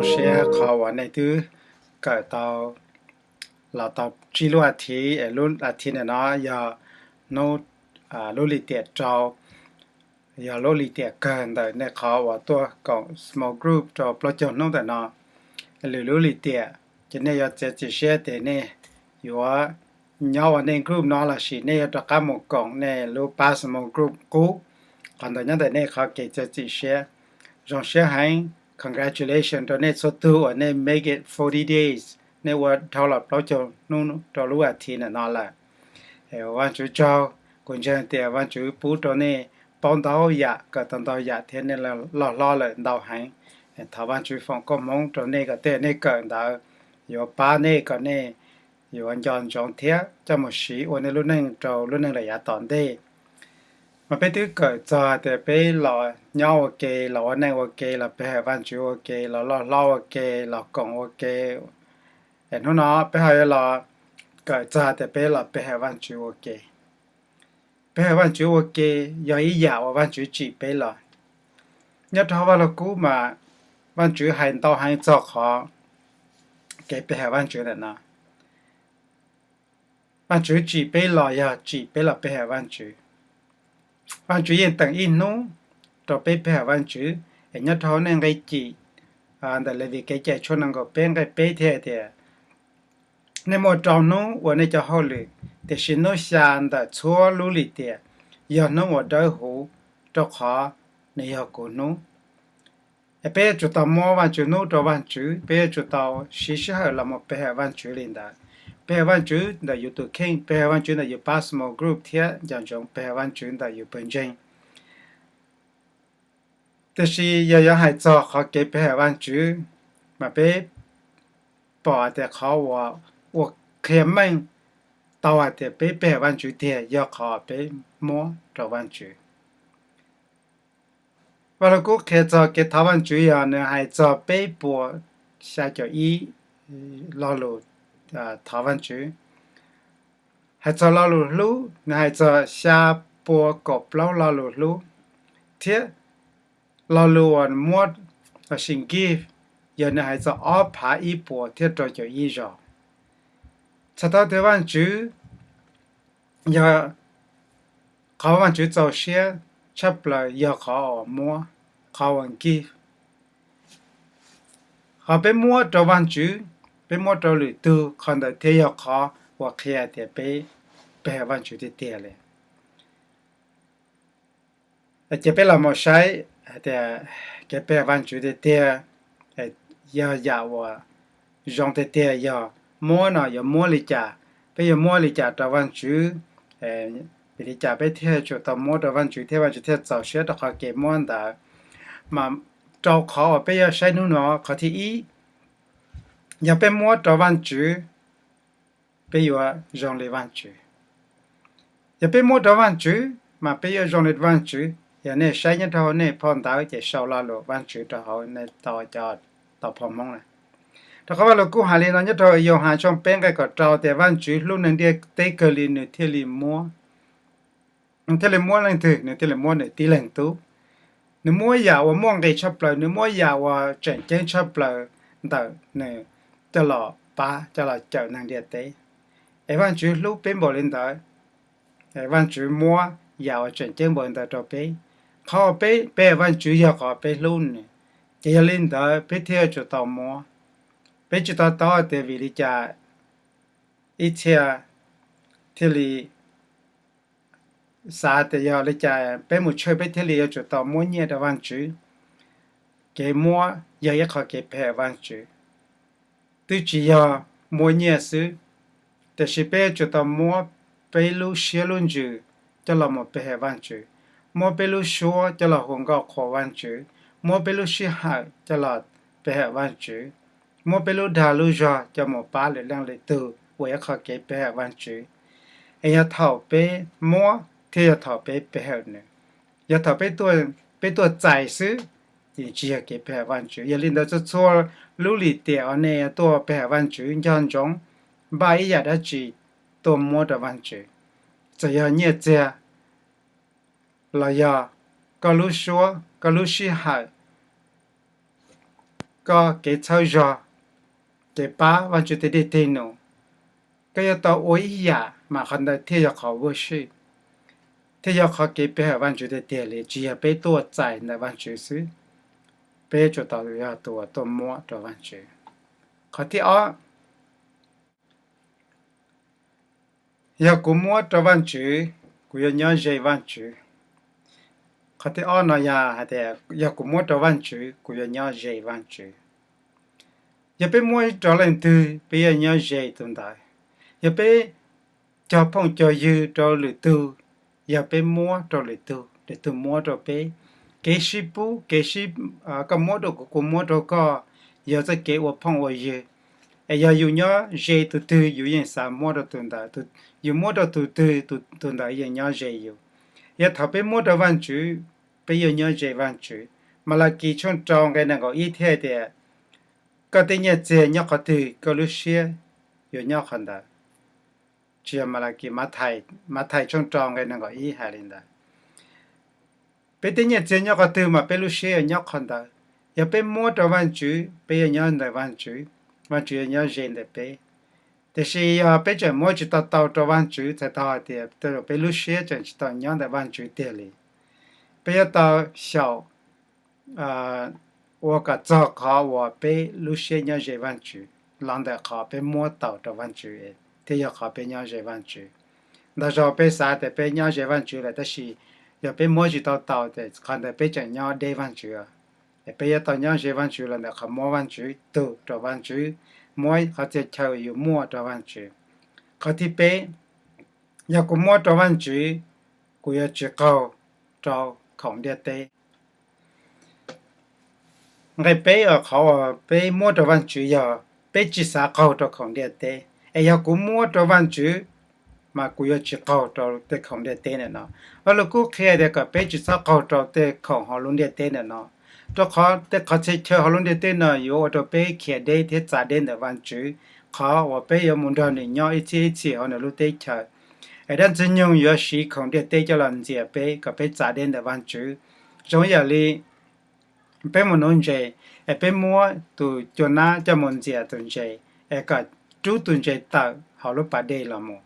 Siab qhov uas nej twb kawm tau los tau tsib lub as thiv, es lub as thiv ntawm no yog hnub, lub lim tiam rau, yog lub lim tiam kawg ntawm nej qhov uas tuaj koom small group rau plaub caug hnub ntawm no. Lwm lub lim tiam ces nej yuav txiav txim siab tias nej yuav nyob ua nej group no lossis nej yuav rov qab mus koom nej lub pab small group qub. Qhov ntawd nyob ntawm nej qhov kev txiav txim siab. Zoo siab heev, congratulations rau nej txhua tus uas nej make it forty days, nej ua dhau los plaub caug hnub rau lub as thiv ntawm no lawm. Vaj Tswv tsaug, kuv ntseeg tias Vaj Tswv pub rau nej paub ntau yam, kawm tau ntau yam thiab nej loj hlob lawm ntau heev. Thov Vaj Tswv foom koob hmoov rau nej kom tej nej kawm ntawd yuav pab nej kom nej yuav nco ntsoov thiab coj mus siv ua nej lub neej rau lub neej lawm yav tom ntej. Mas peb twb kawm txog tias peb los nyob ua ke, los ua neej ua ke, los pe hawm Vaj Tswv ua ke, los loj hlob ua ke, los koom ua ke. Hnub no peb ho yuav los kawm txog tias peb los pe hawm Vaj Tswv ua ke. Pe hawm Vaj Tswv ua ke yog ib yam uas Vaj Tswv tsim peb los. Nyob rau hauv Vaj Lug Kub mas Vaj Tswv hais ntau heev txog qhov kev pe hawm Vaj Tswv ntawm no. Vaj Tswv tsim peb los yog tsim peb los pe hawm Vaj Tswv. Vaj Tswv yeej teem ib hnub rau peb pe hawm Vaj Tswv, es nyob rau hauv nej nqe cim ntawm Levis Kev Cai tshooj nees nkaum peb nqe peb thiaj tias, nej muaj rau hnub ua nej cov hauj lwm, tiam sis hnub xya ntawm txhua lub lim tiam yog hnub uas dawb huv, rau qhov nws yog kuv hnub. Es peb yuav tsum tau muab Vaj Tswv hnub rau Vaj Tswv, peb yuav tsum tau siv sij hawm los mus pe hawm Vaj Tswv li ntawd. Pe hawm Vaj Tswv ntawm yus tus kheej, pe hawm Vaj Tswv ntawm yus pab small group thiab nco ntsoov pe hawm Vaj Tswv ntawm yus pawg ntseeg. Tiam sis yog yuav hais txog qhov kev pe hawm Vaj Tswv, mas peb pom tias qhov uas ua qhia meej tau hais tias peb pe hawm Vaj Tswv tiag yog qhov peb muab rau Vaj Tswv. Vaj Lug Kub qhia txog kev thov Vaj Tswv yog nws hais txog peb puas xya caum ib lo lus thov Vaj Tswv. Hais txog lo lus hlub, nws hais txog xya pua kaum plaub lo lus hlub, thiab lo lus uas muab lossis give yog nws hais txog ob phav ib puas thiab rau caum ib zaus. Txhais tau tias Vaj Tswv yog qhov Vaj Tswv txaus siab tshaj plaws yog qhov uas muab, qhov uas give. Qhov peb muab rau Vaj Tswv, peb muab rau lwm tug, qhov ntawd thiaj yog qhov uas qhia tias peb pe hawm Vaj Tswv tiag tiag li. Ces peb los mus saib hais tias kev pe hawm Vaj Tswv tiag tiag yog yam uas zoo tiag tiag yog muab no yuav muab li cas, peb yuav muab li cas rau Vaj Tswv, vim li cas peb thiaj tsum tau muab rau Vaj Tswv thiab Vaj Tswv thiaj txaus siab rau qhov kev muab ntawd. Mas rau qhov uas peb yuav saib hnub no, qhov thib ib, yog peb muab rau Vaj Tswv, peb yuav zoo li Vaj Tswv. Yog peb muab rau Vaj Tswv mas peb yuav zoo li Vaj Tswv. Yog nej saib nyob rau hauv nej phau ntawv ces sau lo lus Vaj Tswv rau hauv nej tau cov tau phau Hmoob na. Rau qhov Vaj Lug Kub hais li no nyob rau Yauhas tshooj peb nqe kaum rau tias Vaj Tswv hlub neeg ntiaj teb kawg li nws thiaj li muab, thiaj li muab leej twg, nws thiaj li muab nws tib leeg tub. Nws muab yam uas muaj nqis tshaj plaws, nws muab yam uas tseem ceeb tshaj plaws ntawm nws coj los pab, coj los cawm neeg ntiaj teb. Es Vaj Tswv hlub peb npaum li ntawd, Vaj Tswv muab yam uas tseem ceeb npaum li ntawd rau peb. Qhov uas peb pe Vaj Tswv yog qhov peb hlub nws, ces yog li ntawd peb thiaj tsum tau muab. Peb tsis tau tau tias vim li cas ib txhia thiaj li xav tias yog li cas peb mus church peb thiaj li yuav tsum tau muab nyiaj rau Vaj Tswv. Kev muab yog ib qho kev pe hawm Vaj Tswv, twb tsis yog muab nyiaj xwb, tiam sis peb yuav tsum tau muab peb lub siab lub ntsws coj los mus pe hawm Vaj Tswv, muab peb lub suab coj los hu nkauj qhuas Vaj Tswv, muab peb lub sij hawm coj los pe hawm Vaj Tswv, muab peb lub dag lub zog coj mus pab lwm leej lwm tug ua ib qho kev pe hawm Vaj Tswv. Es yog thaum peb muab thiab yog thaum peb pe hawm nws, yog thaum peb tuaj txais xwb, ces tsis yog kev pe hawm Vaj Tswv. Yog li ntawd txhua txhua lub lim tiam uas nej tuaj pe hawm Vaj Tswv nco ntsoov npaj ib yam dab tsi tuaj muab rau Vaj Tswv, txawm yog nyiaj txiag los yog koj lub suab, koj lub sij hawm, koj kev txhawb zog, kev pab Vajtswv tes dej tes num, koj yuav tau ua ib yam mas qhov ntawd thiaj yog qhov worship, thiaj yog qhov kev pe hawm Vajtswv tiag tiag li, tsis yog peb tuaj txais ntawm Vajtswv xwb. Peb yuav tsum tau yog tus uas tuaj muab rau Vajtswv. Qhov thib ob, yog kuv muab rau Vajtswv, kuv yuav nyob ze Vajtswv. Qhov thib ob no yog hais tias yog kuv muab rau Vajtswv, kuv yuav nyob ze Vajtswv. Yog peb muab rau leej twg, peb yuav nyob ze tus ntawd. Yog peb cog phooj cog ywg rau lwm tug, yog peb muab rau lwm tug, lwm tug muab rau peb, kev sib pub, kev sib, koj muab rau kuv, kuv muab rau koj, yog txoj kev ua phooj ua ywg. Es yog yus nyob ze tus twg, yus yeej xav muab rau tus ntawd, yus muab rau tus twg, tus ntawd yeej nyob ze yus. Yog thaum peb muab rau Vajtswv, peb yuav nyob ze Vajtswv. Malakis tshooj rau nqe nees nkaum ib thiaj tias, koj tej nyiaj txiag nyob qhov twg, koj lub siab yuav nyob qhov ntawd. Tsis yog Malakis, Mathais tshooj rau nqe nees nkaum ib hais li ntawd. Peb tej nyiaj txiag nyob qhov twg mas peb lub siab yuav nyob qhov ntawd. Yog peb muab rau Vajtswv, peb yuav nyob ntawm Vajtswv, Vajtswv yuav nyob ze ntawm peb. Tiam sis yog peb tseem muab tsis tau tau rau Vajtswv, txhais tau hais tias tej zaum peb lub siab tseem tsis tau nyob ntawm Vajtswv tiag li. Peb yuav tau xyaum ua kom txog qhov uas peb lub siab nyob ze Vajtswv los ntawm qhov peb muab tau rau Vajtswv thiaj yog qhov peb nyob ze Vajtswv. Ntau zaus peb xav tias peb nyob ze Vajtswv lawm, tab sis yog peb muab tsis tau tau ces qhov ntawd peb tseem nyob deb Vajtswv. Es peb yuav tau nyob ze Vajtswv los ntawm qhov muab Vajtswv tug rau Vajtswv, muab qhov txhia chaw yus muaj rau Vajtswv. Qhov thib peb, yog kuv muab rau Vajtswv, kuv yuav tsis qaug rau khoom ntiaj teb. Nqe peb uas qhov uas peb muab rau Vajtswv yog peb tsis xav qaug rau khoom ntiaj teb. Es yog kuv muab rau Vajtswv, mas kuv yuav tsis qaug rau tej khoom ntiaj teb ntawm no. Vaj Lug Kub qhia tias kom peb tsis txhob qaug rau tej khoom hauv lub ntiaj teb ntawm no, rau qhov tej qhov txhia chaw hauv lub ntiaj teb no yuav ua rau peb khiav deb thiab txav deb ntawm Vajtswv, qhov uas peb yuav mus nrog nws nyob ib txhiab ib txhis hauv nws lub teb chaws. Es dab Ntxwg Nyoog yuav siv khoom ntiaj teb coj los ntxias peb kom peb txav deb ntawm Vajtswv. Zoo ib yam li peb mus nuv ntses, es peb muab tus cua nab coj mus ntxias tus ntses, es kom rub tus ntses tawm hauv lub pas dej los mus,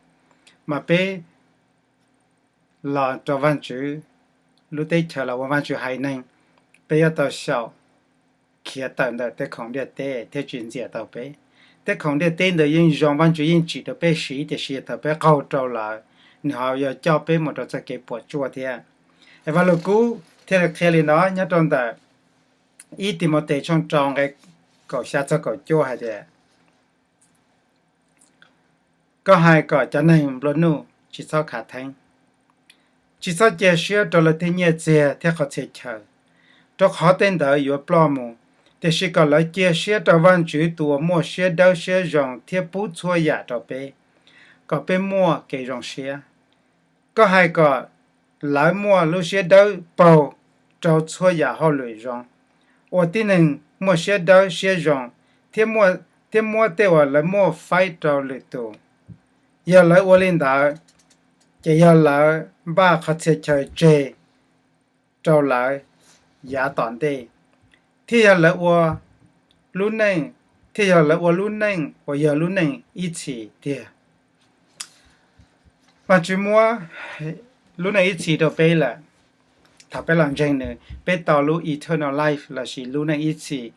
mas peb los rau Vajtswv lub teb chaws los ua Vajtswv haiv neeg, peb yuav tau xyaum khiav tawm ntawm tej khoom ntiaj teb thiaj tsis ntxias tau peb. Tej khoom ntiaj teb ntawd yeej zoo, Vajtswv yeej tsim rau peb siv, tiam sis yog thaum peb qaug rau lawm, nws ho yuav coj peb mus rau txoj kev puas tsuaj thiab. Es Vaj Lug Kub thiaj li qhia li no nyob rau ntawm ib Timautes tshooj rau nqe kaum xya txog kaum cuaj hais tias, koj hais kom cov neeg nplua nuj tsis txhob khav theeb, tsis txhob cia siab rau lawv tej nyiaj txiag thiab qhov txhia chaw, rau qhov tej ntawd yuav ploj mus, tiam sis kom lawv cia siab rau Vajtswv tus uas muaj siab dawb siab zoo thiab pub txhua yam rau peb, kom peb muaj kev zoo siab. Koj hais kom lawv muaj lub siab dawb paug rau txhua yam hauj lwm zoo, ua tib neeg muaj siab dawb siab zoo, thiab muab tej uas lawv muaj faib rau lwm tus. Yog lawv ua li ntawd, ces yog lawv npaj qhov txhia chaw tseg rau lawv yav tom ntej, thiaj yog lawv ua lub neej, thiaj yog lawv ua lub neej uas yog lub neej ib txhis tiag. Vajtswv muab lub neej ib txhis rau peb lawm. Thaum peb los ntseeg nws, peb tau lub eternal life lossis lub neej ib txhis,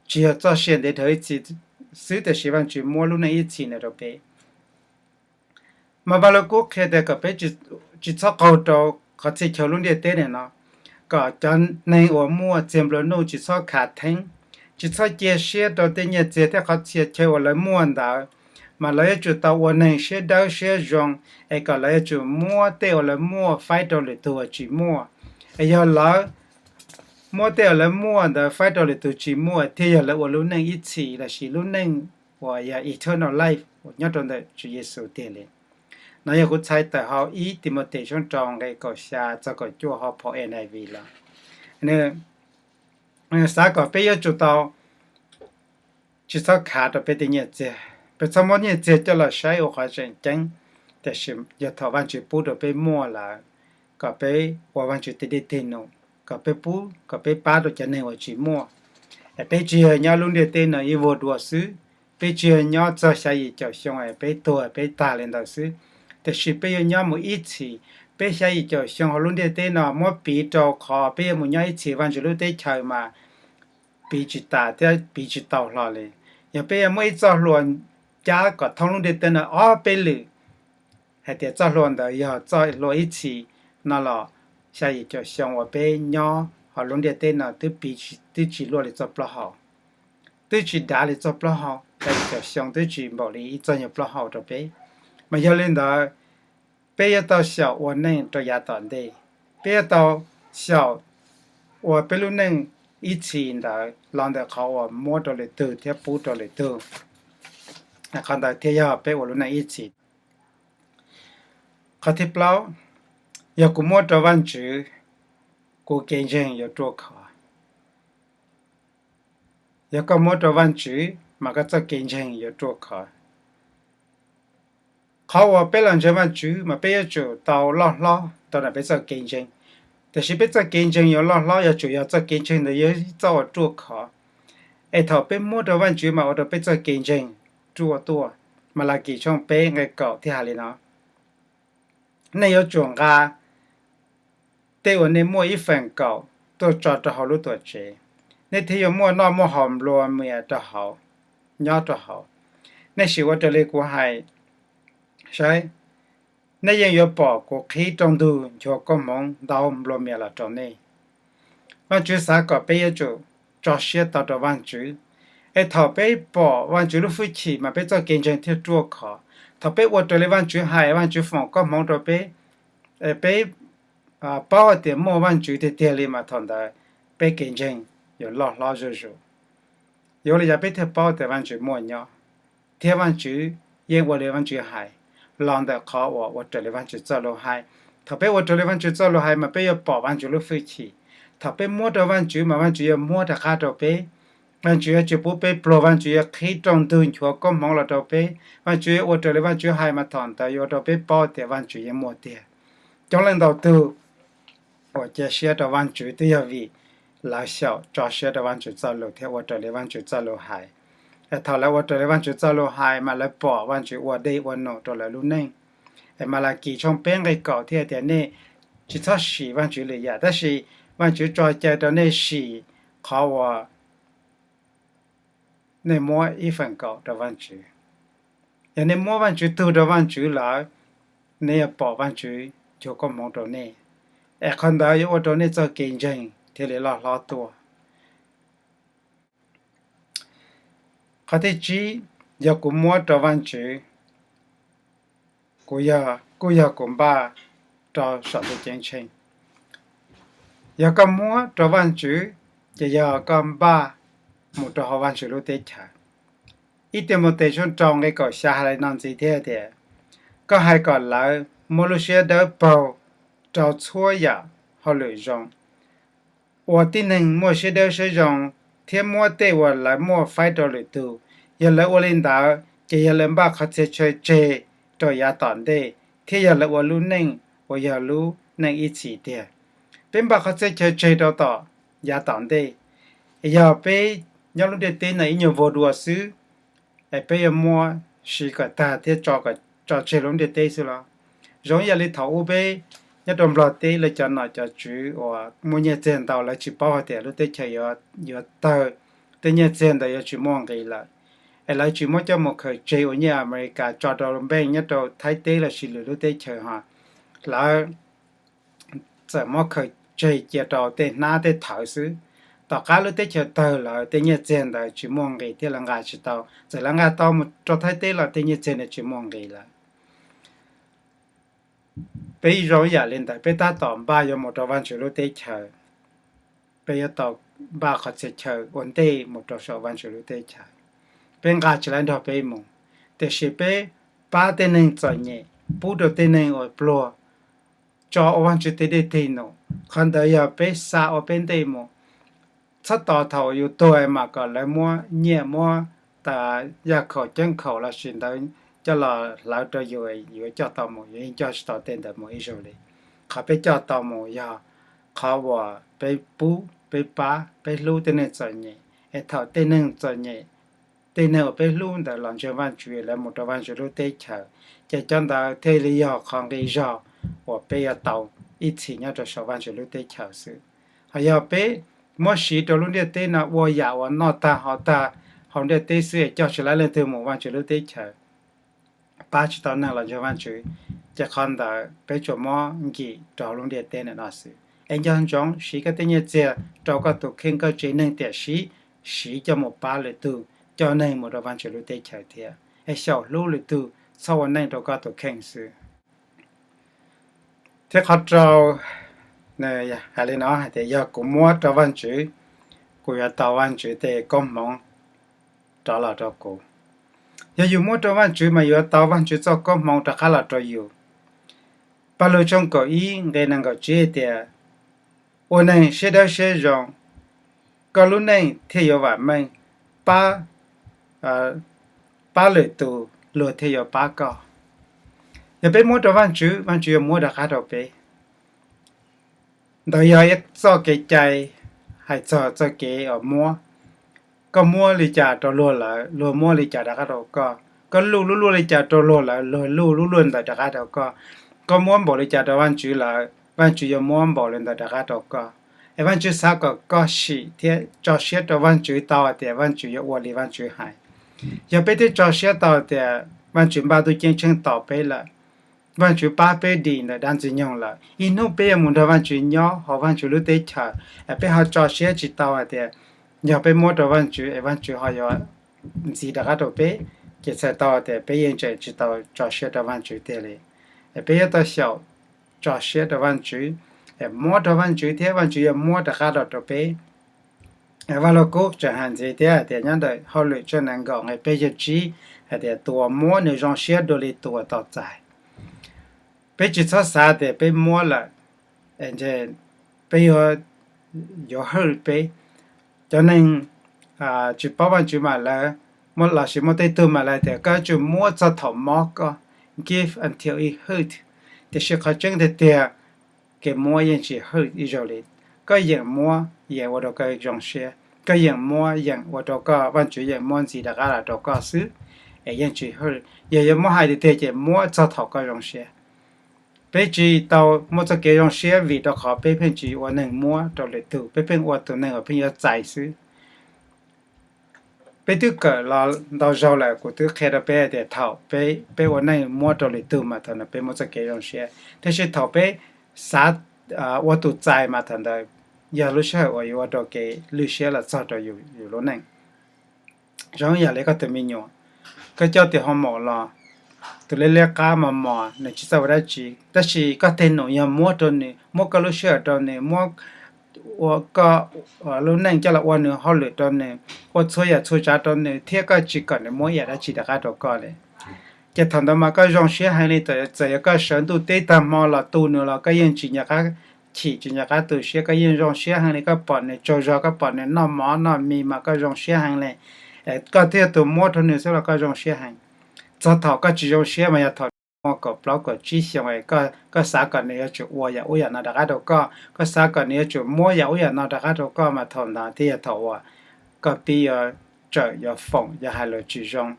tsis yog txoj sia ntev dhawv ib txhis xwb, tiam sis Vajtswv muab lub neej ib txhis ntawd rau peb. Mas Vaj Lug Kub qhia tias kom peb tsis txhob qaug rau qhov txhia chaw lub ntiaj teb ntawm no, kom cov neeg uas muaj txiag nplua nuj tsis txhob khav theeb, tsis txhob cia siab rau tej nyiaj txiag thiab qhov txhia chaw uas lawv muaj ntawd, mas lawv yuav tsum tau ua neeg siab dawb siab zoo, es kom lawv yuav tsum muab tej uas lawv muaj faib rau lwm tus uas tsis muaj. Es yog lawv muab tej uas lawv muaj ntawd faib rau lwm tus tsis muaj, thiaj yog lawv ua lub neej ib txhis lossis lub neej uas yog eternal life uas nyob rau ntawm Tswv Yexus tiag li. No yog kuv txhais tawm hauv ib Timautes tshooj rau nqe kaum xya txog kaum cuaj hauv phau N I V los. Nws xav kom peb yuav tsum tau tsis txhob khav rau peb tej nyiaj txiag, peb txhob muab nyiaj txiag coj los saib ua qhov tseem ceeb, tiam sis yog thaum Vajtswv pub rau peb muaj lawm, kom peb ua Vajtswv tes dej tes num, kom peb pub, kom peb pab rau cov neeg uas tsis muaj. Peb tsis yog nyob lub ntiaj teb no ib vuag dua xwb, peb tsis yog nyob txog xya yim caum xyoo es peb tuag peb tag li ntawd xwb, tiam sis peb yuav nyob mus ib txhis. Peb xya yim caum xyoo hauv lub ntiaj teb no muab piv rau qhov peb yuav mus nyob ib txhis Vajtswv lub teb chaws mas piv tsis tas thiab piv tsis tau hlo li. Yog peb yuav muab ib txoj hlua cab kom thoob lub ntiaj teb no ob peb lwm, hais tias txoj hlua ntawd yog txoj hlua ib txhis no los xya yim caum xyoo uas peb nyob hauv lub ntiaj teb no twb tsis luaj li txoj plaub hau, twb tsis dav li txoj plaub hau, xya yim caum xyoo twb tsis npaum li ib txoj nyuag plaub hau rau peb. Mas yog li ntawd, peb yuav tau xyaum ua neej rau yav tom ntej, peb yuav tau xyaum ua peb lub neej ib txhis ntawd los ntawm qhov uas muab rau lwm tug thiab pub rau lwm tug. Qhov ntawd thiaj yog peb ua lub neej ib txhis. Qhov thib plaub, yog kuv muab rau Vajtswv, kuv kev ntseeg yuav ruaj khov. Yog koj muab rau Vajtswv mas koj txoj kev ntseeg yuav ruaj khov. Qhov uas peb los ntseeg Vajtswv mas peb yuav tsum tau loj hlob rau ntawm peb txoj kev ntseeg. Tiam sis peb txoj kev ntseeg yuav loj hlob yuav tsum yog txoj kev ntseeg ntawd yog ib txoj uas ruaj khov. Es thaum peb muab rau Vajtswv mas ua rau peb txoj kev ntseeg ruaj tuaj. Malakis tshooj peb nqe kaum thiaj hais li no: Nej yuav tsum nqa tej uas nej muaj ib feem kaum tuaj tso rau hauv lub tuam tsev, nej thiaj yuav muaj noj muaj haus nplua mias rau hauv, nyob rau hauv. Nej sim ua raws li kuv hais saib, nej yeej yuav pom kuv qhib rooj ntug nchuav koob hmoov ntau nplua mias los rau nej. Vajtswv xav kom peb yuav tsum tso siab tau rau Vajtswv, es thaum peb pom Vajtswv lub hwj chim mas peb txoj kev ntseeg thiaj ruaj khov. Thaum peb ua raws li Vajtswv hais, Vajtswv foom koob hmoov rau peb, peb paub hais tias muaj Vajtswv tiag tiag li mas thaum ntawd peb kev ntseeg yuav loj hlob zuj zus. Yuav ua li cas peb thiaj paub tias Vajtswv muaj nyob, thiab Vajtswv yeej ua li Vajtswv hais los ntawm qhov uas ua raws li Vajtswv txoj lus hais. Thaum peb ua raws li Vajtswv txoj lus hais mas peb yuav pom Vajtswv lub hwj chim. Thaum peb muab rau Vajtswv mas Vajtswv yuav muab rov qab rau peb. Vajtswv yuav tsis pub peb pluag, Vajtswv yuav qhib rooj ntug nchuav koob hmoov los rau peb, Vajtswv yuav ua raws li Vajtswv hais mas thaum ntawd yuav ua rau peb paub tias Vajtswv yeej muaj tiag. Coob leej ntau tug uas cia siab rau Vajtswv twb yog vim lawv xyaum tso siab rau Vajtswv txoj lus thiab ua raws li Vajtswv txoj lus hais. Es thaum lawv ua raws li Vajtswv txoj lus hais mas lawv pom Vajtswv ua dej ua num rau lawv lub neej. Es Malakis tshooj peb nqe kaum thiaj tias nej tsis txhob sim Vajtswv lwm yam, tab sis Vajtswv tso cai rau nej sim qhov uas nej muab ib feem kaum rau Vajtswv. Yog nej muab Vajtswv tug rau Vajtswv lawm, nej yuav pom Vajtswv nchuav koob hmoov rau nej, es qhov ntawd yuav ua rau nej txoj kev ntseeg thiaj li loj hlob tuaj. Qhov thib tsib, yog kuv muab rau Vajtswv, kuv yog, kuj yog kuv npaj rau saum ntuj ceeb tsheej. Yog koj muab rau Vajtswv, ces yog koj npaj mus rau hauv Vajtswv lub teb chaws. Ib Timautes tshooj rau nqe kaum xya hais li no ntxiv thiab tias, koj hais kom lawv muaj lub siab dawb paug rau txhua yam hauj lwm zoo, ua tib neeg muaj siab dawb siab zoo, thiab muab tej uas lawv muaj faib rau lwm tus. Yog lawv ua li ntawd, ces yog lawv npaj qhov txhia chaw tseg rau yav tom ntej, thiab yog lawv ua lub neej uas yog lub neej ib txhis tiag. Peb npaj qhov txhia chaw tseg rau tom yav tom ntej. Yog peb nyob lub ntiaj teb no ib nyuag vuag dua xwb, es peb yuav muab siv kom tag thiab tso tseg lub ntiaj teb xwb los? Zoo ib yam li thaum ub peb nyob rau Nplog teb, lawv cov nom cov tswv uas muaj nyiaj txiag ntau, lawv tsis paub hais tias lub teb chaws yuav tawg, tej nyiaj txiag ntawd yuav tsis muaj nqis lawm, es lawv tsis muab coj mus khaws tseg ua nyiaj Amelikas tso rau npeej nyob rau Thaib teb los sis lwm lub teb chaws ho. Lawv txawm muab khaws tseg cia rau tej hnab tej thawv xwb. Tom qab lub teb chaws tawg lawm, tej nyiaj txiag ntawd tsis muaj nqis thiab lawv nqa tsis tau. Txawm lawv nqa tau mus rau Thaib teb los tej nyiaj txiag ntawd tsis muaj nqis lawm. Peb zoo ib yam li ntawd, peb tab tom npaj yuav mus rau Vajtswv lub teb chaws, peb yuav tau npaj qhov txhia chaw ua ntej mus rau saum Vajtswv lub teb chaws. Peb nqa tsis tau nrog peb mus, tiam sis peb pab tej neeg txom nyem, pub rau tej neeg uas pluag, tso ua Vajtswv tes dej tes num. Qhov ntawd yog peb xa ua peb ntej mus. Txhob tos thaum yus tuag mas kom lawv muab nyiaj muab tas yaj khaum ceeb khaum los sis ntawd coj los hlawv rau yus, yuav coj tau mus, yus yeej coj tsis tau tej ntawd mus ib zaug li. Qhov peb coj tau mus yog qhov uas peb pub, peb pab, peb hlub tej neeg txom nyem, Es thaum tej neeg txom nyem, tej neeg uas peb hlub ntawd los ntseeg Vajtswv, lawv mus rau Vajtswv lub teb chaws, ces cov ntawd thiaj li yog qhov nqi zog uas peb yuav tau ib txhis nyob rau saum Vajtswv lub teb chaws xwb. Ho yog peb muab siv rau lub ntiaj teb no ua yam uas noj tag haus tag hauv ntiaj teb xwb es coj tsis tau leej twg mus Vajtswv lub teb chaws, pab tsis tau neeg los ntseeg Vajtswv, ces qhov ntawd peb tsuas muab nkim rau lub ntiaj teb no xwb. Es nco ntsoov siv koj tej nyiaj txiag rau koj tus kheej koj tsev neeg, tiam sis siv coj mus pab lwm tug, coj neeg mus rau Vajtswv lub teb chaws thiab. Es xyaum hlub lwm tug, txhob ua neej rau koj tus kheej xwb. Thiab qhov rau, nws hais li no hais tias, yog kuv muab rau Vajtswv, kuv yuav tau Vajtswv tej koob hmoov rov los rau kuv. Yog yus muab rau Vajtswv mas yuav tau Vajtswv txoj koob hmoov rov qab los rau yus. Paj Lug tshooj kaum ib nqe nees nkaum tsib tias, ua neeg siab dawb siab zoo, koj lub neej thiaj yuav vam meej, pab, pab lwm tus luag thiaj yuav pab koj. Yog peb muab rau Vajtswv, Vajtswv yuav muab rov qab rau peb. Ntawd yog ib txoj kev cai hais txog txoj kev uas muab. Koj muab li cas rau luag lawm, luag muab li cas rov qab rau koj. Koj luj lub luaj li cas rau luag lawm, luag luj lub luaj ntawd rov qab rau koj. Koj muab npaum li cas rau Vajtswv lawm, Vajtswv yuav muab npaum li ntawd rov qab rau koj. Es Vajtswv xav kom koj sim thiab tso siab rau Vajtswv tau hais tias Vajtswv yuav ua li Vajtswv hais. Yog peb twb tso siab tau tias Vajtswv npaj ntuj ceeb tsheej tos peb lawm, Vajtswv pab peb dim ntawm dab Ntxwg Nyoog lawm, ib hnub peb yuav mus nrog Vajtswv nyob hauv Vajtswv lub teb chaws. Peb ho tso siab tsis tau hais tias yog peb muab rau Vajtswv es Vajtswv ho yuav ntxiv rov qab rau peb, ces txhais tau tias peb yeej tseem tsis tau tso siab rau Vajtswv tiag li. Peb yuav tau xyaum tso siab rau Vajtswv, muab rau Vajtswv thiab Vajtswv yuav muab rov qab los rau peb. Vaj Lug Kub tseem hais ntxiv thiab hais tias nyob ntawm Hauj Lwm tshooj nees nkaum nqe peb caug tsib hais tias, tus uas muab nws zoo siab dua li tus uas tau txais. Peb tsis txhob xav tias peb muab lawm, peb yuav, yuav hwj peb. Cov neeg tsis paub Vajtswv mas lawv, lossis muaj tej tug mas lawv tias koj yuav tsum muab txog thaum mob koj, give until it hurt. Tiam sis qhov tseeb tiag tiag, kev muab yeej tsis hwj ib zaug li. Koj yeem muab yeem ua rau koj zoo siab, koj yeem muab yeem ua rau koj, Vajtswv yeem muab ntxiv rov qab los rau koj xwb, es yeej tsis hwj. Yog yuav muab hais tiag tiag ces muab txog thaum koj zoo siab. Peb tsis tau muaj txoj kev zoo siab vim rau qhov peb pheej tsis ua neeg muab rau lwm tug, peb pheej ua tus neeg uas pheej yuav txais xwb. Peb twb kawm los ntau zaug lawm, kuv twb qhia rau peb tias thaum peb ua neej muab rau lwm tug mas thaum ntawd peb muaj txoj kev zoo siab, tiam sis thaum peb xav ua tus txais mas thaum ntawd yog lub sij hawm uas yuav ua rau kev lwj siab los txog rau yus lub neej. Zoo yam li koj tus me nyuam, koj coj tus hoo maum los, tus liab liab qab mos mos nws tsis txawj ua dab tsi, tab sis koj tej num yog muab rau nws, muab koj lub sij hawm rau nws, muab ua koj lub neej coj los ua nws hauj lwm rau nws, ua txhua yam txhua tsav rau nws thiab koj tsis kom nws muab ib yam dab tsi rov qab rau koj li. Ces thaum ntawd mas koj zoo siab heev li, txawm yog koj sawv ntuj teb tag hmo los tu nws los koj yeej tsis nco qab chim, tsis nco qab tu siab, koj yeej zoo siab heev li. Koj pom nws tsaug zog, koj pom nws noj mov noj mis mas koj zoo siab heev li. Koj twb yog tus muab rau nws xwb los koj zoo siab heev. Txog thaum koj tsis zoo siab mas yog thaum nws muaj kaum plaub kaum tsib xyoos, koj xav kom nws yuav tsum ua yam ub yam no rov qab rau koj, koj xav kom nws yuav tsum muab yam ub yam no rov qab rau koj mas thaum ntawd thiaj yog thaum uas koj pib yuav tsawm, yuav foom, yuav hais lus tsis zoo,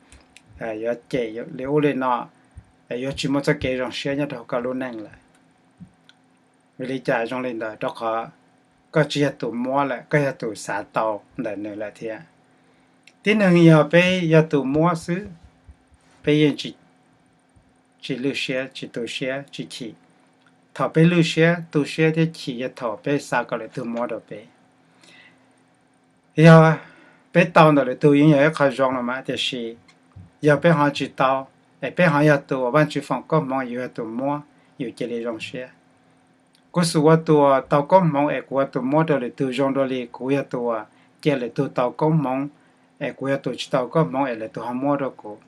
yuav cem li ub li no, yuav tsis muaj txoj kev zoo siab nyob rau koj lub neej lawm. Vim li cas zoo li ntawd? Rau qhov koj tsis yog tus muab lawm, koj yog tus xav tau ntawm nws lawm thiab. Tib neeg yog peb yog tus muab xwb, peb yeej tsis lwj siab, tsis tu siab, tsis chim. Thaum peb lwj siab, tu siab thiab chim yog thaum peb xav kom lwm tug muab rau peb. Yog peb tau ntawm lwm tug yeej yog ib qho zoo los mas, tiam sis yog peb ho tsis tau, es peb ho yog tus uas Vajtswv foom koob hmoov, yus yog tus muab, yus cia li zoo siab. Kuv xum ua tus uas tau koob hmoov es kuv ua tus muab rau lwm tug zoo dua li kuv yog tus uas cia lwm tug tau koob hmoov, es kuv yog tus tsis tau koob hmoov es lwm tug ho muab rau kuv.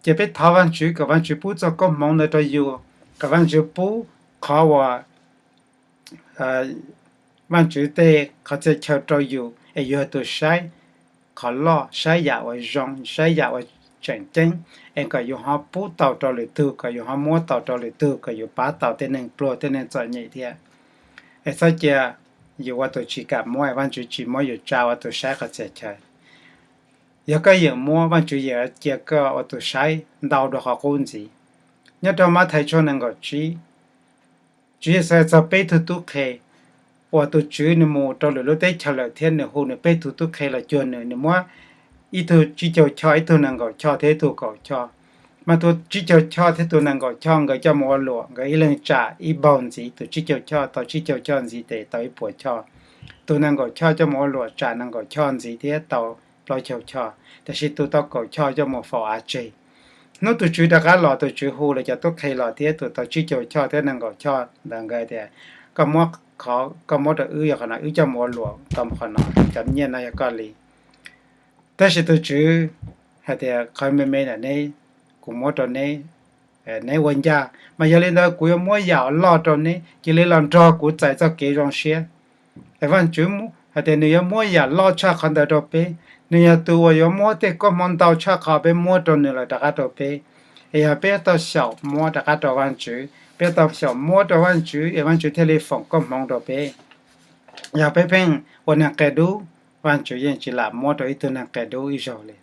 Ces peb thov Vajtswv kom Vajtswv pub txoj koob hmoov ntawd rau yus, kom Vajtswv pub qhov uas Vajtswv tej qhov txhia chaw rau yus es yus yog tus saib qhov loj, saib yam uas zoo, saib yam uas tseem ceeb, es kom yus ho pub tau rau lwm tug, kom yus ho muab tau rau lwm tug, kom yus pab tau tej neeg pluag, tej neeg txom nyem thiab. Es txhob cia yus ua tus tsis kam muab, Vajtswv tsis muab yus tsa ua tus saib qhov txhia chaw. Yog koj yeem muab, Vajtswv yeem cia koj ua tus saib ntau dua qhov qub ntxiv. Nyob rau Mathais tshooj nees nkaum tsib, Tswv Yexus txog peb tug tub qhe uas tus tswv nws mus rau lwm lub teb chaws lawm thiab nws hu nws peb tug tub qhe los cuag nws, nws muab ib tug tsib caug choj, ib tug nees nkaum choj thiab ib tug kaum choj. Mas tus tsib caug choj thiab tus nees nkaum choj nkawd coj mus ua luam, nkawd ib leeg tsam ib npaug ntxiv, tus tsib caug choj tau tsib caug choj ntxiv tes tau ib puas choj. Tus nees nkaum choj coj mus ua luam tsam nees nkaum choj ntxiv thiab tau plaub caug choj, tiam sis tus tau kaum choj coj mus faus av tseg. Hnub tus tswv rov qab los, tus tswv hu lawv cov tub qhe los thiab tus tau tsib caug choj thiab nees nkaum choj ntawd nkawd tias, koj muab, koj muab rau wb, yog qhov no wb coj mus ua luam tau qhov no, cov nyiaj no yog koj li. Tab sis tus tswv hais tias, qhov me me ntawm neb kuv muab rau neb, neb ua ncaj, mas yog li ntawd kuv yuav muab yam loj rau neb, cia li los nrog kuv txais txoj kev zoo siab. Es Vajtswv hais tias nws yuav muab yam loj tshaj qhov ntawd rau peb. Nws yog tus uas yuav muab tej koob hmoov ntau tshaj qhov peb muab rau nws lawm rov qab rau peb. Es yog peb tau xyaum muab rov qab rau Vajtswv, peb tau xyaum muab rau Vajtswv es Vajtswv thiaj li foom koob hmoov rau peb. Yog peb pheej ua neeg qia dub, Vajtswv yeej tsis lam muab rau ib tug neeg qia dub ib zaug li.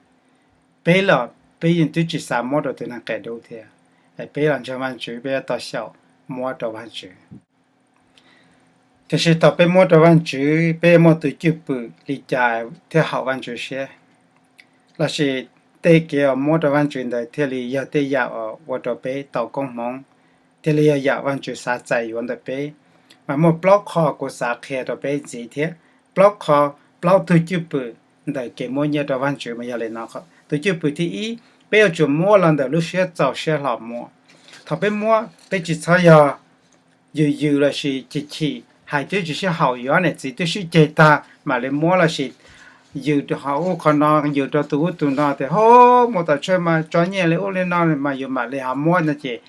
Peb los peb yeej twb tsis xav muab rau tus neeg qia dub thiab. Peb los ntseeg Vajtswv, peb yuav tau xyaum muab rau Vajtswv. Tiam sis thaum peb muab rau Vajtswv, peb muaj tus cwj pwm li cas thiaj haum Vajtswv siab? Lossis tej kev uas muab rau Vajtswv ntawd thiaj li yog tej yam uas ua rau peb tau koob hmoov, thiaj li yog yam Vajtswv xav txais yuav ntawm peb? Mas muaj plaub qho kuv xav qhia rau peb ntxiv thiab. Plaub qho, plaub tug cwj pwm ntawm kev muab nyiaj rau Vajtswv mas yog li no. Tus cwj pwm thib ib, peb yuav tsum muab los ntawm lub siab txaus siab hlo muab. Thaum peb muab, peb tsis txhob yog yws yws lossis chim chim hais twb tsis sib haum, yuav niam txiv twb sib ceg tag mam li muab lossis yws qhov ub qhov no, yws rau tus ub tus no tias, ho, mus tom tshuaj mas tso nyiaj li ub li no mas yus mam li ho muab no ces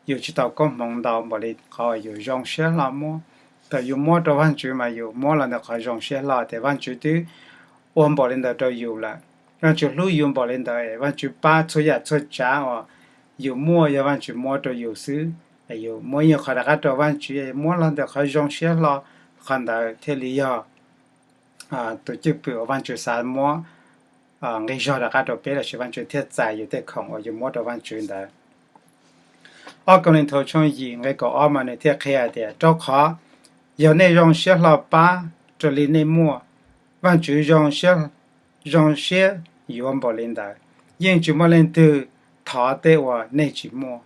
yus tsis tau koob hmoov ntau npaum li qhov yus zoo siab hlo muab. Thaum yus muab rau Vajtswv mas yus muab los ntawm qhov zoo siab hlo tias Vajtswv twb ua npaum li ntawd rau yus lawm, Vajtswv hlub yus npaum li ntawd, Vajtswv pab txhua yam txhua tsav uas yus muaj yog Vajtswv muab rau yus xwb. Yus muab ib nyuag qhov rov qab rau Vajtswv, muab los ntawm qhov zoo siab hlo, qhov ntawd thiaj li yog tus cwj pwm uas Vajtswv xav muab nqi zog rov qab rau peb lossis Vajtswv thiaj txais yus tej khoom uas yus muab rau Vajtswv ntawd. Ob Kauleethaus tshooj yim nqe kaum ob mas nws thiaj qhia hais tias, rau qhov yog nej zoo siab hlo pab raws li nej muaj, Vajtswv zoo siab yuav npaum li ntawd, yeej tsis muaj leej twg thov tej uas nej tsis muaj.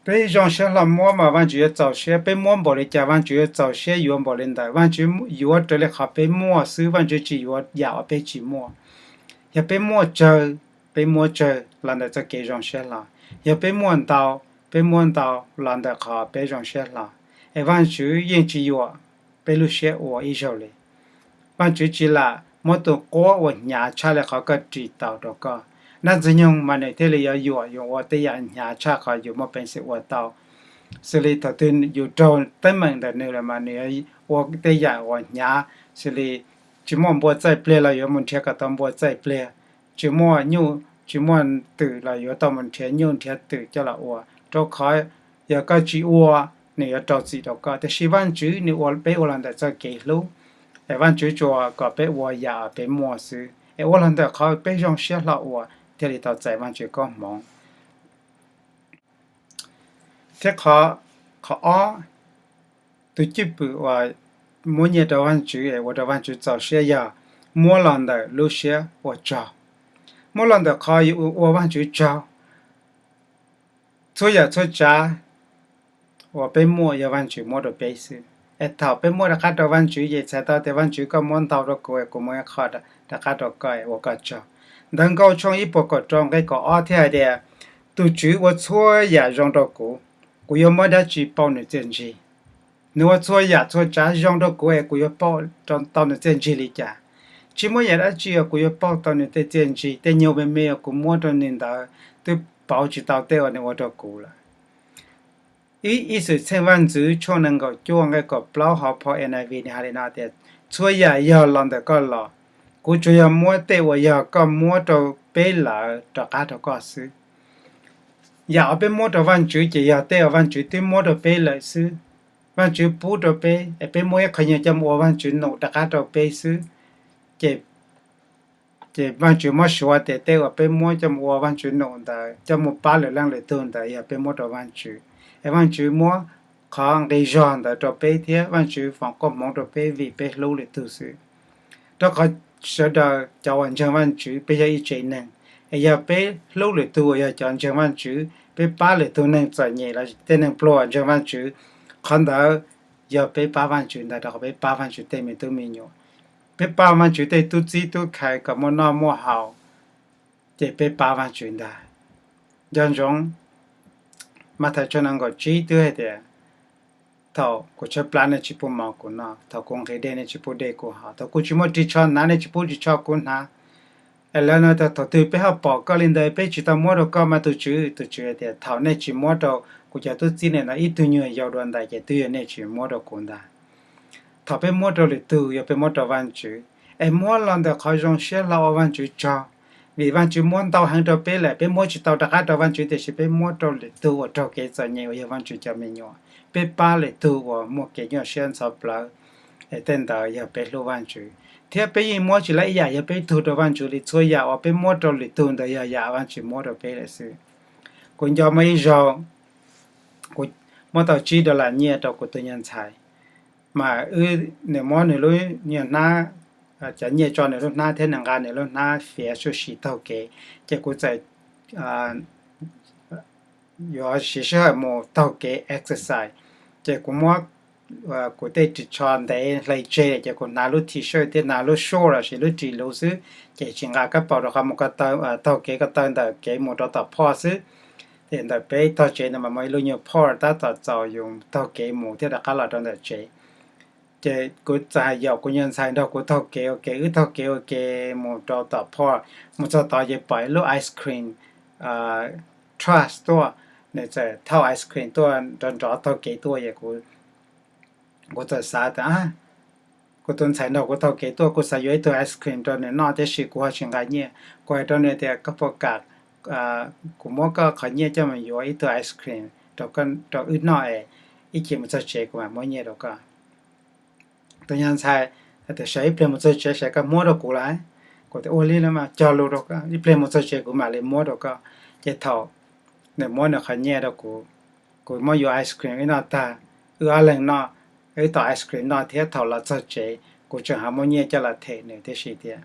Peb zoo siab hlo muab mas Vajtswv yuav txaus siab, peb muab npaum li cas Vajtswv yuav txaus siab yuav npaum li ntawd. Vajtswv yuav raws li qhov peb muaj xwb, Vajtswv tsis yuav yam uas peb tsis muaj. Yog peb muaj tsawg, peb muab tsawg los ntawm txoj kev zoo siab hlo. Yog peb muaj ntau, peb muab ntau los ntawm qhov peb zoo siab hlo. Es Vajtswv yeej tsis yuam peb lub siab ua ib zaug li. Vajtswv tsis lam muab tus quab uas hnyav tshaj li qhov koj ris tau rau koj. Dab Ntxwg Nyoog mas nws thiaj li yuav yuam yus ua tej yam hnyav tshaj qhov yus muaj peev xwm ua tau. Xws li thaum twg yus raug teeb meem ntawm nws lawm mas nws yuav ua tej yam uas hnyav, xws li tsis muaj npua txaij pliag los yuav mus nrhiav kom tau npua txaij pliag, tsis muaj nyuj tsis muaj twm los yuav tau mus nrhiav nyuj nrhiav twm coj los ua, rau qhov yog koj tsis ua, nws yuav rau txim rau koj. Tiam sis Vajtswv nws ua peb ua los ntawm txoj kev hlub, es Vajtswv tsuas kom peb ua yam uas peb muaj xwb, es ua los ntawm qhov peb zoo siab hlo ua thiaj li tau txais Vajtswv koob hmoov. Thiab qhov, qhov ob, tus cwj pwm uas muab nyiaj rau Vajtswv es ua rau Vajtswv txaus siab yog muab los ntawm lub siab ua tsaug. Muab los ntawm qhov yus ua Vajtswv tsaug. Txhua yam txhua tsav uas peb muaj yog Vajtswv muab rau peb xwb. Es thaum peb muab rov qab rau Vajtswv ces txhais tau tias Vajtswv koj muab ntau rau kuv es kuv muab ib qho rov qab rau koj ua koj tsaug. Ntawv Nkauj tshooj ib puas kaum rau nqe kaum ob thiaj hais tias, tus Tswv ua txhua yam zoo rau kuv, kuv yuav muab dab tsi pauj nws txiaj ntsig? Nws ua txhua yam txhua tsav zoo rau kuv es kuv yuav pauj tau nws txiaj ntsig li cas? Tsis muaj yam dab tsi uas kuv yuav pauj tau nws tej txiaj ntsig. Tej nyuag me me uas kuv muab rau nws ntawd twb pauv tsis tau tej uas nws ua rau kuv lawm. Ib, Ib Xwmtxheej Vaj Ntxwv tshooj nees nkaum cuaj nqe kaum plaub hauv phau N I V nws hais li no tias, txhua yam yog los ntawm koj los, kuv tsuas yog muab tej uas yog koj muab rau peb lawm rov qab rau koj xwb. Yam uas peb muab rau Vaj Tswv ces yog tej uas Vaj Tswv twb muab rau peb lawm xwb. Vaajtswv pub rau peb es peb muab ib qho nyuag coj mus ua Vaajtswv num rov qab rau peb xwb. Ces, ces Vaajtswv muab suav tias tej uas peb muab coj mus ua Vaajtswv num ntawd, coj mus pab lwm leej lwm tug ntawd yog peb muab rau Vaajtswv. Es Vaajtswv muab qhov nqi zog ntawd rau peb thiab Vaajtswv foom koob hmoov rau peb vim peb hlub lwm tug xwb. Rau qhov sawv daws cov uas ntseeg Vaajtswv peb yog ib tsev neeg, es yog peb hlub lwm tug uas yog cov ntseeg Vaajtswv, peb pab lwm tug neeg txom nyem los tej neeg pluag ntseeg Vaajtswv, qhov ntawd yog peb pab Vaajtswv ntag, rau qhov peb pab Vaajtswv tej me tub me nyuam. Peb pab Vaajtswv tej tub txib tub khai kom muaj noj muaj haus, ces peb pab Vaajtswv ntag. Nco ntsoov, Mathais tshooj nees nkaum tsib twb hais tias, thaum kuv tshaib plab nej tsis pub mov kuv noj, thaum kuv nqhis dej nej tsis pub dej kuv haus, thaum kuv tsis muaj ris tsho hnav nej tsis pub ris tsho kuv hnav. Es lawv no tias, thaum twg peb ho pom koj li ntawd peb tsis tau muab rau koj mas tus tswv? Tus tswv hais tias, thaum nej tsis muab rau kuv cov tub txib ntawm no ib tug nyuag yau dua ntais ces twb yog nej tsis muab rau kuv ntag. Thaum peb muab rau lwm tug yog peb muab rau Vaajtswv, es muab los ntawm qhov zoo siab hlo ua Vaajtswv tsaug, vim Vaajtswv muab ntau heev rau peb lawm, peb muab tsis tau rov qab rau Vaajtswv, tiam sis peb muab rau lwm tug uas raug kev txom nyem uas yog Vaajtswv cov me nyuam, peb pab lwm tug uas muaj kev nyuaj siab ntxhov plawv, es tej ntawd yog peb hlub Vaajtswv. Thiab peb yeej muab tsis lawv ib yam yog peb tug rau Vaajtswv li, txhua yam uas peb muab rau lwm tug ntawd yog yam Vaajtswv muab rau peb lawm xwb. Kuv nco muaj ib zaug kuv muab tau tsib dollar nyiaj rau kuv tus nyuag ntxhais, mas wb, nws muab nws lub nyuag hnab, cov nyiaj tso nws lub hnab thiab nws nqa nws lub hnab fiav suj si taug kev, ces kuv txawm yuav siv sij hawm mus taug kev exercise, ces kuv muab kuv tej ris tsho ntev hle tseg ces kuv hnav lub T-shirt thiab hnav lub short los sis lub ris luv xwb, ces tsis nqa kab paus rau qhov mus ko taw, taug kev ko taw ntawm kev mus rau tom phoj xwb. Ces ntawm peb tog tsev ntawd mas muaj ib lub nyuag phoj tab tom txaus yus taug kev mus thiab rov qab los rau ntawm tsev. Ces kuv txawm hais yaum kuv nyuag ntxhais nrog kuv taug kev ua ke, wb taug kev ua ke mus rau tom phoj, mus txog tod ces pom ib lub ice cream truck tuaj, nws txawm thauj ice cream tuaj nrov nrov taug kev tuaj es kuv txawm xav tias, kuv tus ntxhais nrog kuv taug kev tuaj, kuv xav yuav ib tug ice cream rau nws noj tiam sis kuv ho tsis nqa nyiaj. Kuv hais rau nws tias, koj puas kam kuv muab koj qhov nyiaj coj mus yuav ib tug ice cream rau wb noj es ib chim mus txog tsev kuv mam muab nyiaj rau koj. Tus nyuag ntxhais hais tias, sawv ib pliag mus txog tsev sawv koj muab rau kuv lawm. Kuv tias, ua li los mas cog lus rau koj, ib pliag mus txog tsev kuv mam li muab rau koj. Ces thaum nws muab nws qhov nyiaj rau kuv, kuv muab yuav ice cream wb noj tag, wb ob leeg noj, wb tom ice cream noj thiab thaum los txog tsev kuv tseem ho muab nyiaj coj los them nws tib si thiab.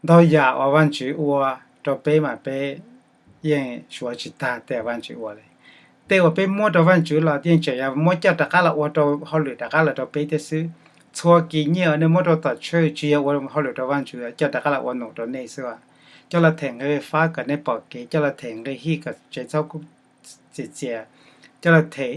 Ntau yam uas Vaajtswv ua rau peb mas peb yeej suav tsis tag tej uas Vaajtswv ua li. Tej uas peb muab rau Vaajtswv los yeej tseem yog muab coj rov qab los ua rau hauj lwm rov qab los rau peb thiab xwb. Txhua kis nyiaj uas nej muab rau tom church tsis yog ua hauj lwm rau Vaajtswv, coj rov qab los ua num rau nej xwb. Coj los them nqi fab kom nej pom kev, coj los them nqi hij kom tsev txhob kub txias txias, coj los them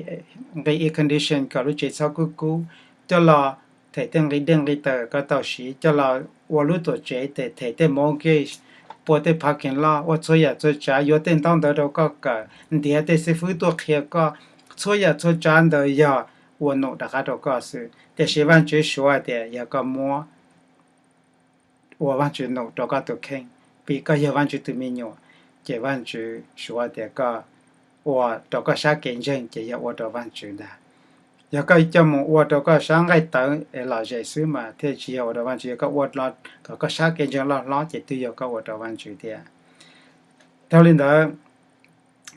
nqi air condition kom lub tsev txhob kub kub, coj los them tej nqi dej nqi taws kom tau siv, coj los ua lub tuam tsev, them tej mortgage, pua tej parking lot, ua txhua yam txhua tsav, yuav tej ntaub ntawv rau koj kawm, ntiav tej xib fwb tuaj qhia koj, txhua yam txhua tsav ntawd yog ua num rov qab rau koj xwb. Tiam sis Vaajtswv suav hais tias yog koj muab ua Vaajtswv num rau koj tus kheej, vim koj yog Vaajtswv tus me nyuam, ces Vaajtswv suav tias koj ua rau koj sab kev ntseeg ces yog ua rau Vaajtswv ntag. Yog koj coj mus ua rau koj sab nqaij tawv es lom zem xwb mas thiaj tsis yog ua rau Vaajtswv, yog koj ua kom koj sab kev ntseeg loj hlob ces twb yog koj ua rau Vaajtswv thiab. Dhau li ntawd,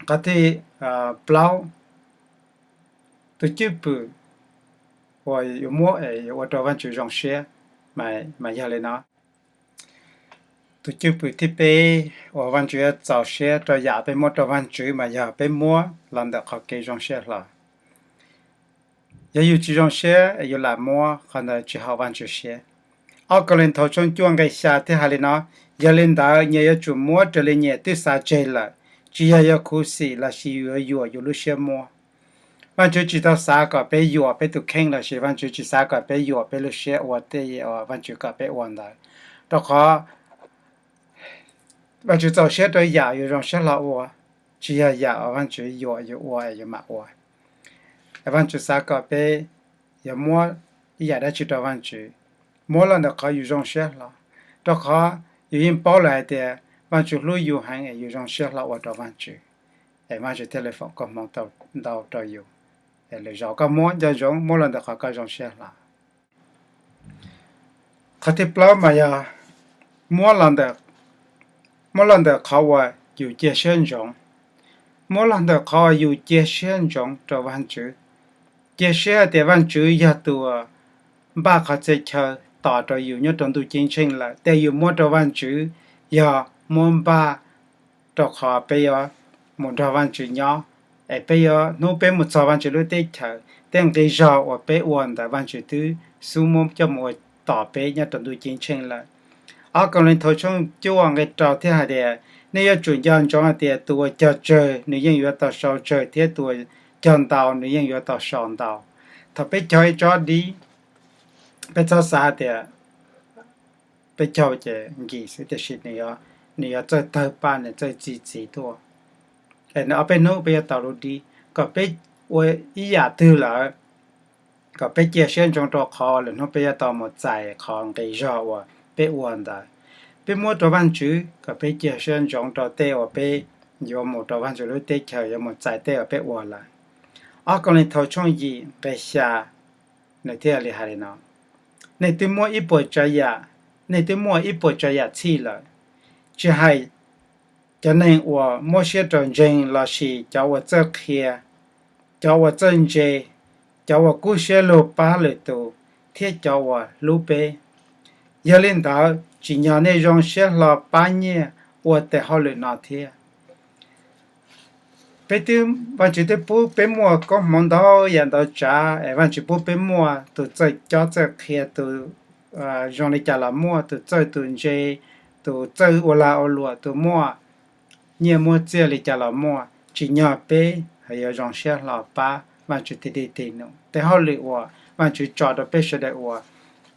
qhov thib plaub, tus cwj pwm uas yuav muab es yuav ua rau Vaajtswv zoo siab mas yog li no. Tus cwj pwm thib peb uas Vaajtswv yuav txaus siab rau yam peb muab rau Vaajtswv mas yog peb muab los ntawm qhov kev zoo siab hlo. Yog yus tsis zoo siab es yus lam muab, qhov ntawd tsis haum Vaajtswv siab. Ob Kauleethaus tshooj cuaj nqe xya thiaj hais li no: Yog li ntawd nyias yuav tsum muab raws li nyias twb xav tseg lawm, tsis yog yog khuv xim lossis yuav yuam yus lub siab muab. Vaajtswv tsis tau xav kom peb yuam peb tus kheej lossis Vaajtswv tsis xav kom peb yuam peb lub siab ua tej Vaajtswv kom peb ua ntawd, rau qhov Vaajtswv txaus siab rau yam yus zoo siab hlo ua, tsis yog yam uas Vaajtswv yuam yus ua es yus mam ua. Vaajtswv xav kom peb yuav muab ib yam dab tsi rau Vaajtswv, muab los ntawm qhov yus zoo siab hlo, rau qhov yus yeej paub lawm hais tias Vaajtswv hlub yus heev es yus zoo siab hlo ua rau Vaajtswv, es Vaajtswv thiaj li foom koob hmoov ntau rau yus. Lwm zaus koj muab nco ntsoov muab los ntawm qhov koj zoo siab hlo. Qhov thib plaub mas yog muab los ntawm, muab los ntawm qhov uas yus cia siab ntsoov. Muab los ntawm qhov uas yus cia siab ntsoov rau Vajtswv. Cia siab hais tias Vajtswv yog tus uas npaj qhov txhia chaw tos rau yus nyob rau ntuj ceeb tsheej lawm, tej yus muab rau Vajtswv yog muab npaj rau qhov peb yuav mus nrog Vajtswv nyob, es peb yuav, hnub peb mus txog Vajtswv lub teb chaws, tej nqi zog uas peb ua ntawd Vajtswv twb xub muab coj mus ua tos peb nyob rau ntuj ceeb tsheej lawm. Ob Kauleethaus tshooj cuaj nqe rau thiaj hais tias, nej yuav tsum nco ntsoov hais tias tus uas cog tsawg nws yeej yuav tau sau tsawg, thiab tus uas cog ntau nws yeej yuav tau sau ntau. Thaum peb cog ib tsob dib, peb txhob xav hais tias peb cog ces nkim xwb, tiam sis nws yuav txawj tawg paj, nws txawj txi txiv tuaj. Es nws ob peb hnub peb yuav tau lub dib. Kom peb ua ib yam twg lawm, kom peb cia siab ntsoov rau qhov lwm hnub peb yuav tau mus txais qhov nqi zog uas peb ua ntawd. Peb muab rau Vajtswv, kom peb cia siab ntsoov rau tej uas peb yuav mus rau Vajtswv lub teb chaws, yuav mus txais tej uas peb ua lawm. Ob Kauleethaus tshooj yim nqe xya, nws thiaj li hais li no: Nej twb muaj ib puas tsav yam, nej twb muaj ib puas tsav yam txhij lawm, tsis hais cov neeg uas muab siab rau ntseeg lossis cov uas txawj qhia, cov uas txawj ntse, cov uas kub siab lug pab lwm tus, thiab cov uas hlub peb. Yog li ntawd, tsim nyog nej zoo siab hlo pab nyiaj ua tes hauj lwm no thiab. Peb twb, Vajtswv twb pub peb muaj koob hmoov ntau yam ntau tsav, es Vajtswv pub peb muaj tus txawj cob txawj qhia, tus zoo li cas los muaj, tus txawj tus ntse, tus txawj ua lag ua luam, tus muaj nyiaj muaj txiaj li cas los muaj, tsim nyog peb yuav zoo siab hlo pab Vajtswv tig dej tig num. Tej hauj lwm uas Vajtswv tso rau peb sawv daws ua,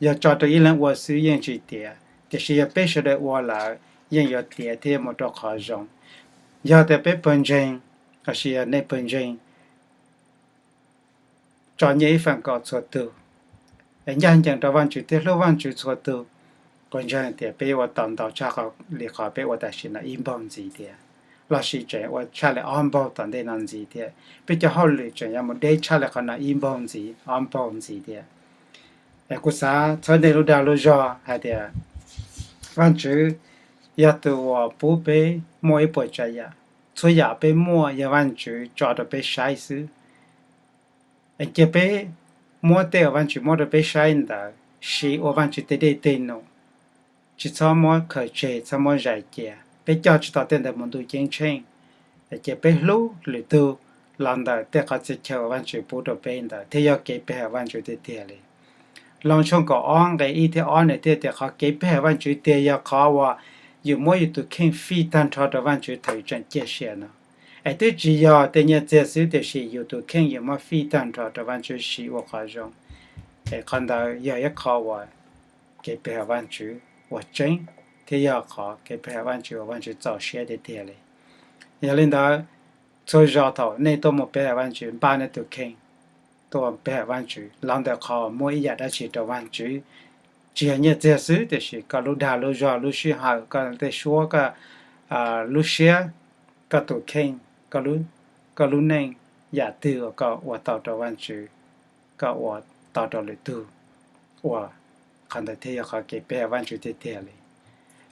yog tso rau ib leeg ua xwb yeej tsis tiav, tiam sis yog peb sawv daws ua lawm yeej yuav tiav thiab yuav mus rau qhov zoo. Yog tias peb pawg ntseeg, lossis yog nej pawg ntseeg, tso nyiaj ib feem kaum txhua tus, es ncaj ncees rau Vajtswv thiab hlub Vajtswv txhua tus, kuv ntseeg tias peb yuav ua tau ntau tshaj li qhov peb ua tam sim no ib npaug ntxiv thiab, lossis tseem ua tshaj li ob npaug tom ntej no ntxiv thiab. Peb cov hauj lwm tseem yuav mus deb tshaj li qhov no ib npaug ntxiv, ob npaug ntxiv thiab. Es kuv xav txhawb nej lub dag lub zog hais tias Vajtswv yog tus uas pub peb muaj ib puas tsav yam. Txhua yam peb muaj yog Vajtswv tso rau peb saib xwb. Es cia peb muab tej uas Vajtswv muab rau peb saib ntawd siv ua Vajtswv tig dej tig num, tsis txhob muab khaws tseg, txhob muab zais cia. Peb coj tsis tau tej ntawd mus ntuj ceeb tsheej. Es cia peb hlub lwm tus los ntawm tej qhov txhia chaw uas Vajtswv pub rau peb ntawd thiaj yog kev pe hawm Vajtswv tiag tiag li. Loos tshooj kaum ob nqe ib thiab ob nws thiaj tias qhov kev pe hawm Vajtswv tiag yog qhov uas yus muab yus tus kheej fij tag nrho rau Vajtswv thaum yus tseem ciaj sia no. Es twb tsis yog tej nyiaj txiag xwb, tiam sis yus tus kheej yus muab fij tag nrho rau Vajtswv siv ua qhov zoo. Es qhov ntawd yog ib qho uas kev pe hawm Vajtswv uas tseeb, thiab yog qhov kev pe hawm Vajtswv uas Vajtswv txaus siab tiag tiag li. Yog li ntawd, txhua zaus thaum nej tuaj mus pe hawm Vajtswv, npaj nej tus kheej tuaj pe hawm Vajtswv los ntawm qhov muab ib yam dab tsi rau Vajtswv. Tsis yog nyiaj txiag xwb, tiam sis koj lub dag lub zog, lub sij hawm, koj tej suab, koj lub siab, koj tus kheej, koj lub neej, yam twg uas koj ua tau rau Vajtswv, koj ua tau rau lwm tug, ua qhov ntawd thiaj yog qhov kev pe hawm Vajtswv tiag tiag li.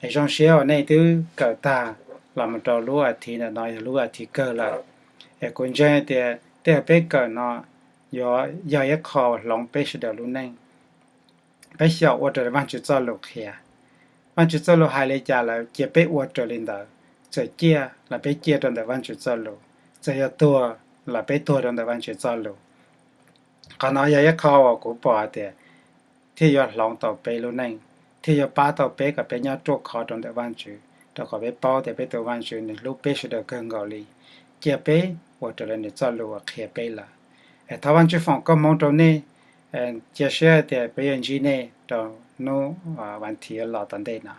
Es zoo siab uas nej twb kawm tag los mus rau lub a thiv ntawm no yog lub a thiv kawg lawm. Es kuv ntseeg tias tej uas peb kawm no yuav yog ib qho hloov peb sawv daws lub neej. Peb xyaum ua raws li Vajtswv txoj lus qhia. Vajtswv txoj lus hais li cas lawm cia peb ua raws li ntawd. Txawm ciaj los peb ciaj rau ntawm Vajtswv txoj lus, txawm yog tuag los peb tuag rau ntawm Vajtswv txoj lus. Qhov no yog ib qho uas kuv pom hais tias thiaj yuav hloov tau peb lub neej, thiaj yuav pab tau peb kom peb nyob ruaj khov rau ntawm Vajtswv, rau qhov peb paub tias peb tus Vajtswv nws hlub peb sawv daws kawg nkaus li, cia peb ua raws li nws txoj lus uas qhia peb lawm. Es thov Vajtswv foom koob hmoov rau nej, cia siab hais tias peb yuav ntsib nej rau hnub vas thiv los tom ntej no.